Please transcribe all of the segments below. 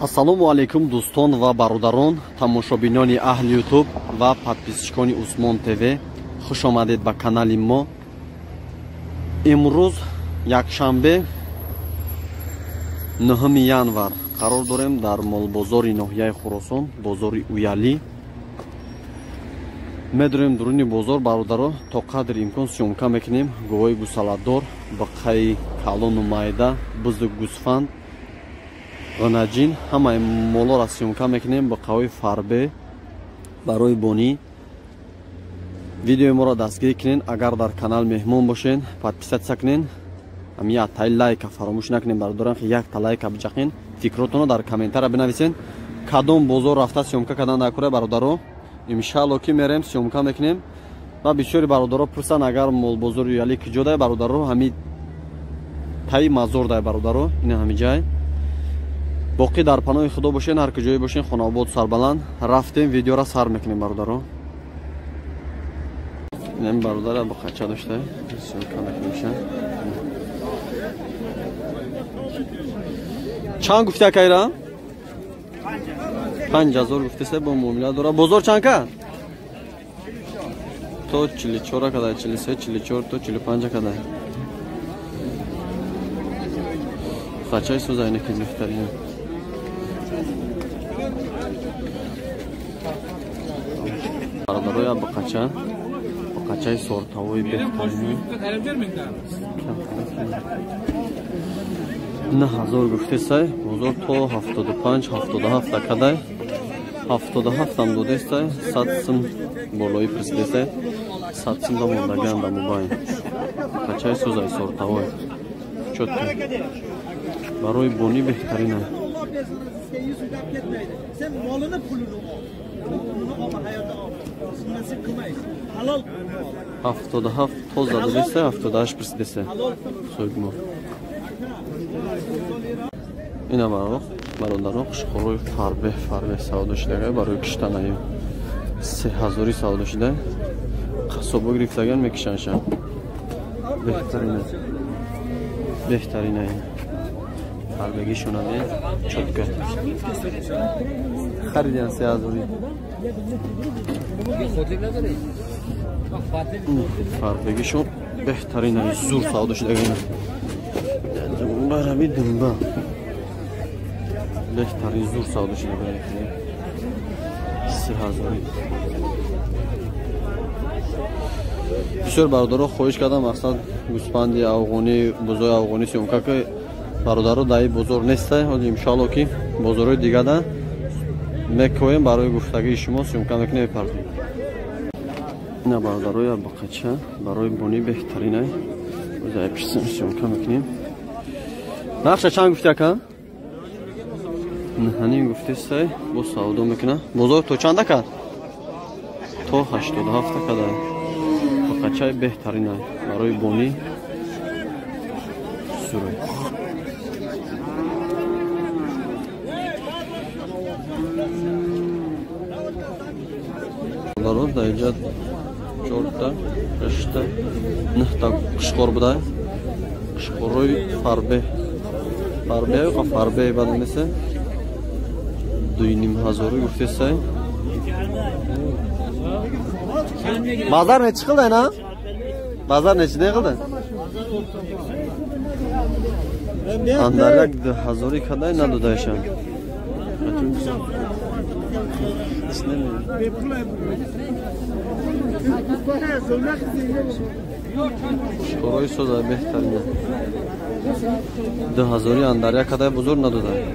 Ассалому алайкум дӯстон ва бародарон, тамошобинони аҳли YouTube ва подписчикони Усмон ТВ. Хуш омадед ба канали мо. Имрӯз якшанбе 9 январ қарор дорем дар молбозори ноҳияи Хуросон, бозори Уялӣ. Медорем дуруни бозор бародаро, то қадри имкон съёмка мекунем. Говои гусаладор, бақаи калону майда, бузу гусфанд, ғанаҷин, ҳамаи молоро съёмка мекунем. Бақаҳои фарбе барои бонӣ. Видеои моро дастгирӣ кунен. Агар дар канал меҳмон бошен, подписаться кунен. Ҳами яктай лайка фаромӯш накунен бародарон, якта лайка биҷақен. Фикротонро дар комментария бинависен. Кадом бозор рафта съёмка кардан дар кора бародаро? Иншаалло ки мерем съёмка мекунем. Ва бисёри бародаро пурсанд, агар молбозори Уялӣ куҷо дай бародаро, ҳами таи мазор дай бародаро, ина ҳами ҷай. Боқӣ дар паноҳи Худо бошен, ҳар куҷое бошен, хонаобод сарбаланд. Рафтем, видеора сар мекунем бародаро. Инам бародара бо қача дошта, съёмка мекунемша. Чанд гуфта акайра? 5000 гуфтеса, бо муомила дора. Бозор чанд кард? То 44 кадай, 43, 44 то 45 кадай. Қачаи сӯза ина ки беҳтарин. Бародароя бақача, бақачаи сортавои беҳтарин. 9000 гуфтесай, бозор то 75, 77 кадай. 77 ам додестай, 100 сум болои присидесай, 100 сум да мондагиам да мобайн. Қачаи сӯзаи сортавой. Чотка. Барои бонӣ беҳтарина. 77 то зададестай, 78 присидесай. Соҳибмо. Ина бародаро, қушқорои фарбе, фарбе савдо шудагай барои киштанаи 3000 савдо шуда. Қассобо гирифтаган мекишанша. Беҳтарина. Беҳтарина. Фарбегишона бе чотка. Харидан 3000. Фарбегишон беҳтарина, зур савдо шудагай. Бараби думба. Беҳтарин зур савдо шудагай. 3000. Бисёр бародаро хоҳиш кардам, мақсад гӯсфанди афғонӣ, бузои афғонӣ съёмка ки бародаро дар ин бозор нестай. Ҳозир иншоалло ки бозорҳои дигада мекоем, барои гуфтагии шумо съёмка мекунем, мепартем. Ина бародароя бақача барои бонӣ беҳтаринай. Озай пишсем съёмка мекунем. Нархша чанд гуфти ака? Наҳаним гуфтесай, бо савдо мекуна. Бозор то чанда кард? То 87 кадай. Бақачаи беҳтаринай барои бонӣ. Сурай. Бародаро, дар инҷа 4та, 6та, 9та қушқор будай. Қушқорҳои фарбе. Фарбе ё фарбе бад нест? 2500 гуфтесай. Базар нечи қилди на? Базар нечида қилди? Андарак 2000 кадай надодайшам. Шкорои соза беҳтарина. 2000 андарак кадай бузург надодай.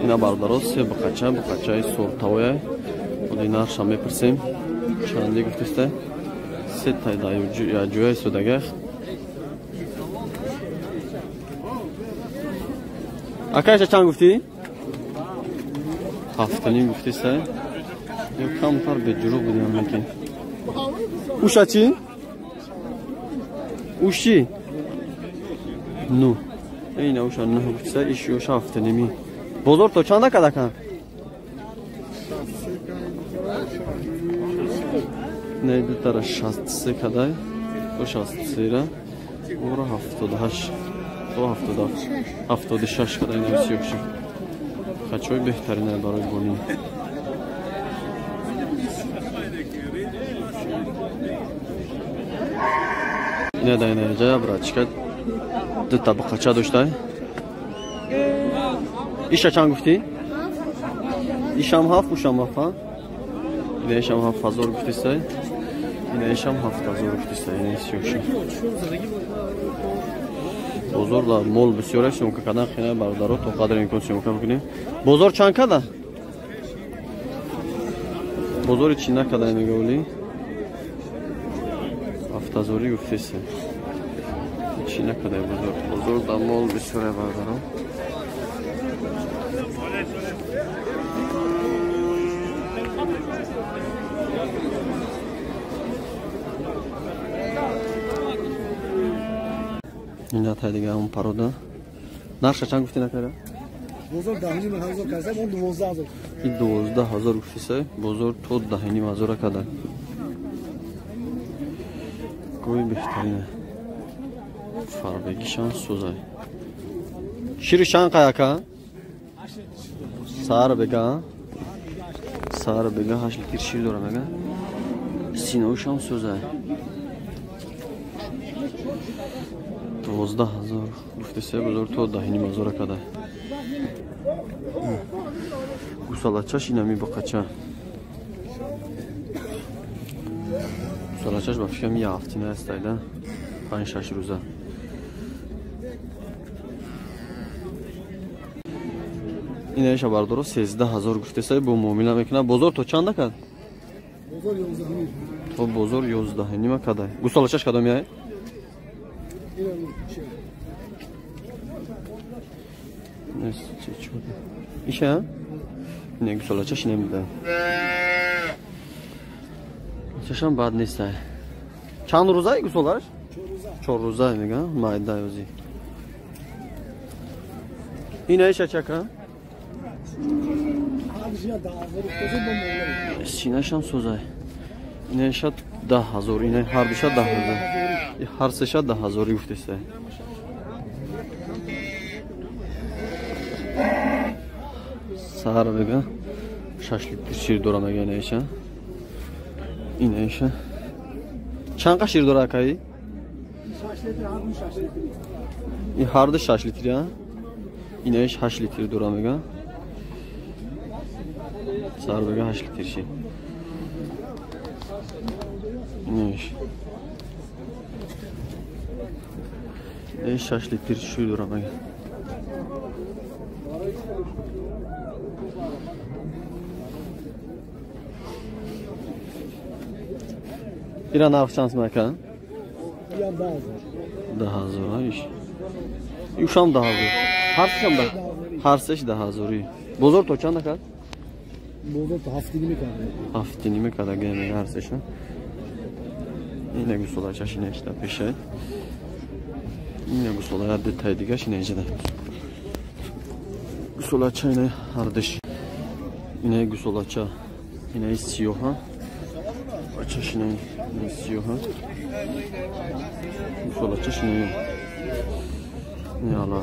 Ина бародаро се бақача, бақачаи сортавоя. Оди нархша мепурсем. Чанде гуфтестай? Се тай да ҷояи судагах. Акайша чанд гуфтӣ? 7.5 гуфтестай. Ё камтар беҷурӯғ будем мумкин. Уша чӣ? Уш чӣ? Ну. Ина уша 9 гуфтестай, иш уша 7.5. Бозор то чанда кард ака? Не, дутара 63 кадай. То 63-ра. Ора 78. То 76 кадай, ина 36. Бақачои беҳтарина барои болин. Ина да ина ҷая братчика дута бақача доштай. Иша чанд гуфтӣ? Ишам 7, ушам 7. Ина ишам 7000 гуфтистай. Ина ишам 7000 гуфтистай. Ина сиёша. Бозор да мол бисёр аст, съёмка кардан хеле бародаро, то қадр имкон съёмка бикунем. Бозор чанд када? Бозори чӣ накада меговли? 7000 гуфтистай. Чӣ накада бозор? Бозор да мол бисёр аст бародаро. Ина тай дига ҳамон парода. Нарша чанд гуфтӣ накара? Бозор 10,5 ҳазор карда, он 12,000. Ин 12,000 гуфтисай, бозор то 10,5 ҳазор када. Гои беҳтарина. Фарбегишам сӯзай. Шири чанд қаяка? Сар бега. Сар бега 8 литр шир дора мега. Синоушам сӯзай. 12,000 гуфтисе, бозор то 10,5 ҳазор када. Гусалачаш инами бақача. Гусалачаш ба фикрам я ҳафтина астайда. 5-6 рӯза. Инаиша бардоро 13,000 гуфтесай, бо муомила мекунад. Бозор то чанда кад? Бозор 11,5. То бозор 11,5 кадай. Гусалачаш кадом яй? Иша? Не, гусалачаш намеда. Чашам бад нестай. Чанд рӯзай гусалаш? 4 рӯза мега, майда ёзи. Инаиша чака? Синашам сӯзай. Инаиша 10,000, ина ҳардуша 10,000. Ҳар сеша 10,000 гуфтестай. Сар бега 6 литр шир дора мега инаиша. Инаиша. Чанд қа шир дора акаи? 6 литр, ҳарду 6 литр. Ин ҳарду 6 литр, а? Инаиш 8 литр дора мега. Сар бега 8 литр шир. Инаиш. 6 литр шир дора мега. Ира нарх чанд сум ака? 10,000 иш. Ушам 10,000. Ҳар сешам 10. Ҳар сеш 10,000. Бозор то чанд кард? Бозор то 7,5 кард. 7,5 кард мега ҳар сеша. Ина гусолачаш ина ишта пеша. Ина гусола ду тай дигаш ина иҷада. Гусолача ина ҳардиш. Ина гусолача ина сиёҳа. Бачаш ина сиёҳа. Гусолачаш ина. Ина ала.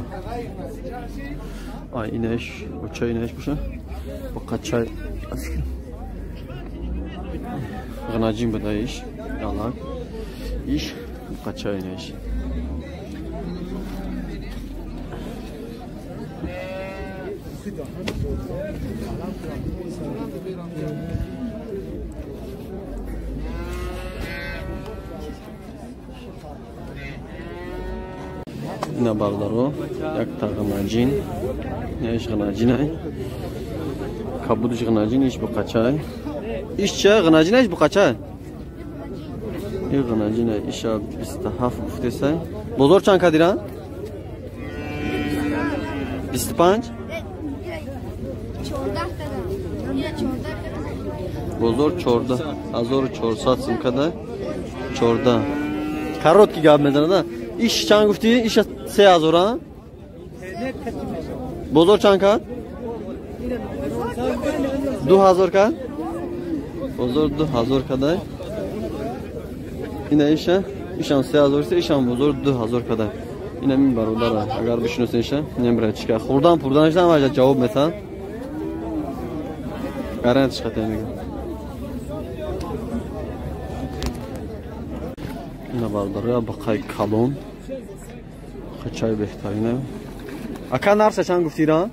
Ай инаиш, оча инаиш боша. Бақачай. Ғнаҷин буда иш. Ала. Иш бақачай инаиш. Ина бардаро якта ғнаҷин, иш ғнаҷинай, кабудиш ғнаҷин, иш буқачай. Иш ча ғнаҷин, иш буқачай? Ин ғнаҷинай, иша 27 гуфтесай. Бозор чанд кадира? 25? Бозор 14,400 сум када. 14. Короткий гап мезанад. Иш чанд гуфтӣ? Иш 3,000, а? Бозор чанд кард? 2,000 кард? Бозор 2,000 кадай. Ина иша, ишам 3,000, ишам бозор 2,000 кадай. Ина мин бародара, агар бишиносен иша, ина бирачка. Хурдан пурдан иша ҳамаша ҷавоб метан. Гарантиш хата мегам. Ина бародароя бақай калон. Хачай беҳтарине. Ака нарса чанд гуфтира?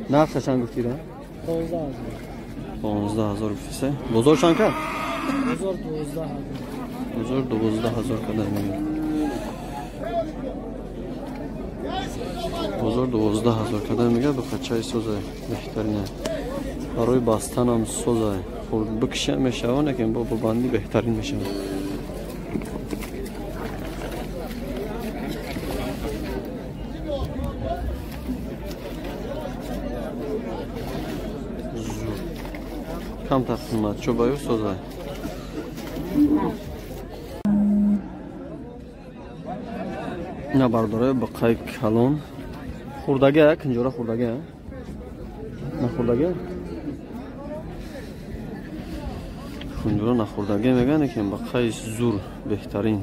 Нарса чанд гуфтира? 15000. 15000 гуфтисе. Бозор чанд кард? Бозор 12000. Бозор 12000 карда мегам. Бозор 12000 карда мегам. Бақачай созай беҳтарине. Барои бастанам созай. Хурд бикша мешава, лекин бо бандӣ беҳтарин мешава. Камтар қимат, чӯбаю созай. Ина бардорай бақай калон. Хурдага, кинҷора хурдага. На хурдага? Хунҷора нахурдага меган, лекин бақай зур беҳтарин.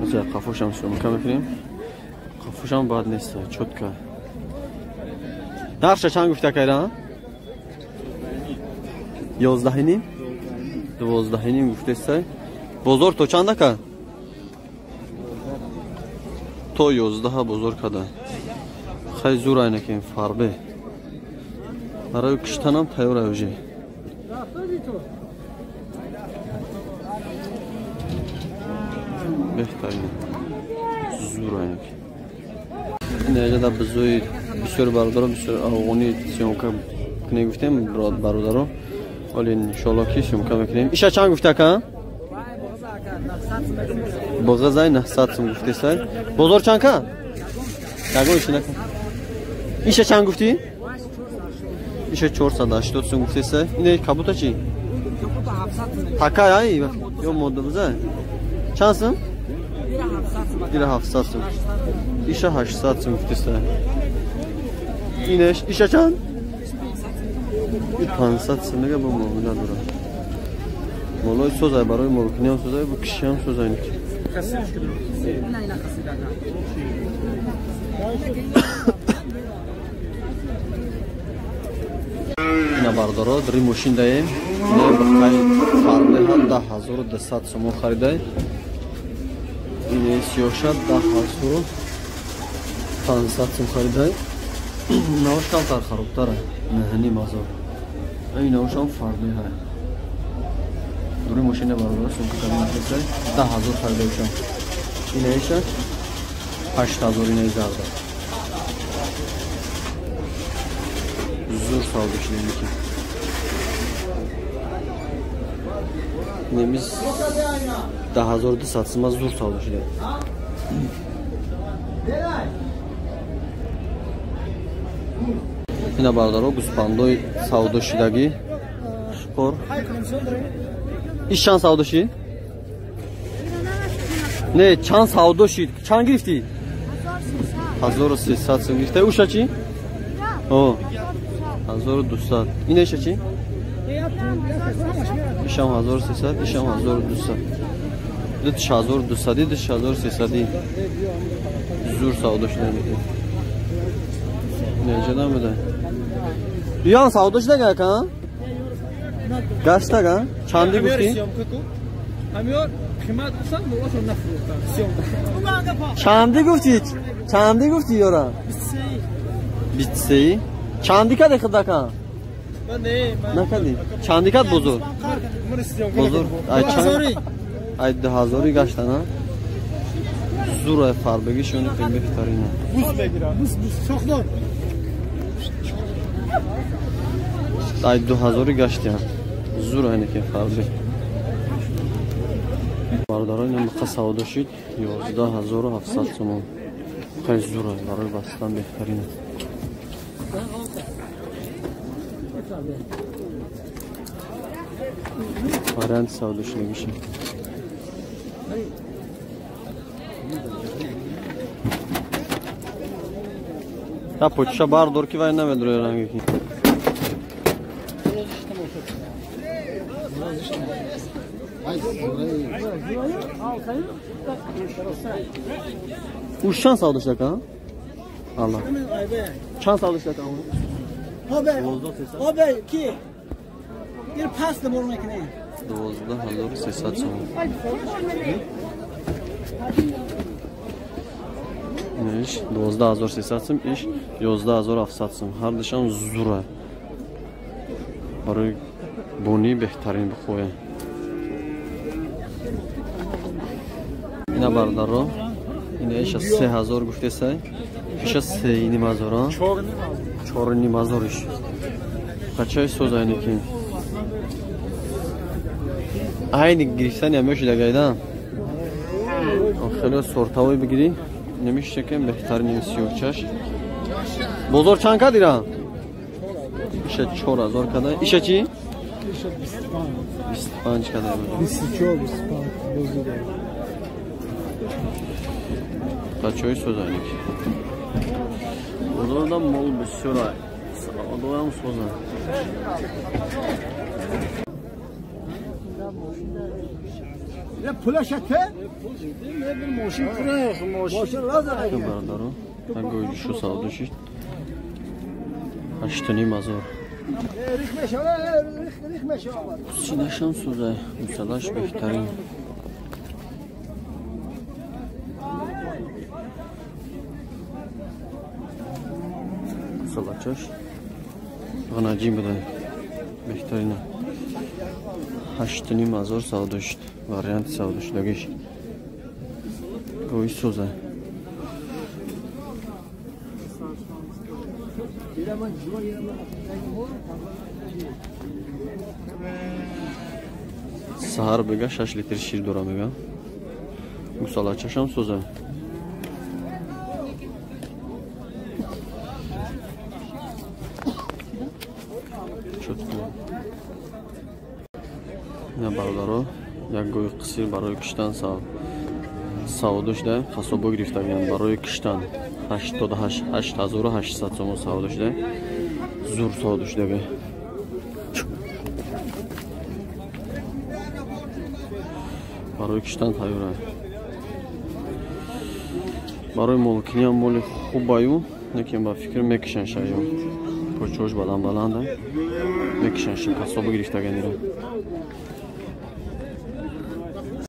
Ҳозир қафошам съёмка мекунем. Қафошам бад нест, чётка. Нархша чанд гуфта кайра? 11.5? 12.5 гуфтесай. Бозор то чанд ака? То 11 бозор када. Хай зур айнакин фарбе. Барои киштанам тайёр ай уже. Беҳтарин. Зур айнакин. Ин бизои бисёр бародаро, бисёр афғонӣ съёмка кунем гуфтем бародаро. Оли иншоалло ки съёмка мекунем. Иша чанд гуфта ака? Бағазай 900 сум гуфтесай. Бозор чанд ка? Ягон иши накун. Иша чанд гуфтӣ? Иша 480 сум гуфтесай. Ине кабута чӣ? Такай ай ё мода бизай. Чанд сум? Ира 700 сум. Иша 800 сум гуфтесай. Инеш иша чанд? 500 сум мега бо муомила дорад. Молои созай барои молкиниам созай, бо кишиам созай. Ина бардоро дри мошин даем. Ина бақай фарбеҳа 10200 сомон харидай. Ине сиёша 10500 сом харидай. Навош камтар харобтара. 9500. Ин навошам фарбеҳа. Дури мошина бародаро сумка кардем 10000 харида бошам. Инаиша 8000 инаи зарда. Зур савдо шудем ки. Немиз 10200 сима зур савдо шудем. Ина бародаро гӯспандои савдо шудагӣ. Шукр. Иш чанд савдо шид? Не, чанд савдо шид? Чанд гирифтӣ? 1300 сум гирифта. Уша чӣ? О, 1200. Ина иша чӣ? Ишам 1300, ишам 1200. 2200, 2300. Зур савдо шуда мекунем. Не, ҷадам буда. Юян савдо шуда ака? Гаштага? Чанди гуфтӣ? Чанди гуфтӣ? Чанди гуфтӣ ёра? 23. Чанди каде худака? Накади. Чанди кад бозор? Бозор ай чанд? Ай 2000 гашта, на? Зур ай фарбеги шони кем беҳтарина. Бус мегира. Бус бус шохдор. Ай 2000 гаштия. Зур айне ки фарбе. Бародарон ин мақа савдо шид 11700 сомон. Хеле зур аст барои бастан беҳтарин. Вариант савдо шудагиша. Та почша бардор ки вай намедрои ранги ки. Уш чанд савдо шудака? Алла. Чанд савдо шудака? Обе ки? Ир пас намор мекунем. 12300 сом. Иш 12300 сом, иш 11700 сом. Ҳар душам зура. Барои бонӣ беҳтарин бихоҳе. Ина бародаро, ина иша 3000 гуфтесай. Иша 3,5 ҳазор, 4,5 ҳазор иш. Қачай созайне ки? Айни гирифтани ҳамёши дагайда. Хеле сортавой бигирӣ. Намешта ки беҳтарин сиёҳчаш. Бозор чанд кадира? Иша 4000 када. Иша чи? 25 када. 24 25 бозор. Қачой созайник. Бозорда мол бисёр ай. Савдоям соза. Не пулашате? Не bir мошин пурах, мошин лозим. Бародаро, агой шу савдо шид. 8,5 ҳазор. Синашам созай, мусалаш беҳтарин. Салачаш ғанаҷин буда беҳтарина. 8,5 ҳазор савдо шуд. Варианти савдо шудагиш. Гои соза. Саҳар бега 6 литр шир дора мега. Гусалачашам соза. Ина бародаро, як гои қисир барои киштан савдо шуда, қассобо гирифтагиянд барои киштан. 8800 сомон савдо шуда. Зур савдо шудага. Барои киштан тайёра. Барои молкиниам моли хубаю, лекин ба фикр мекишан шаю. Почош баланд баланда. Мекишан ша қассобо гирифтагиянира.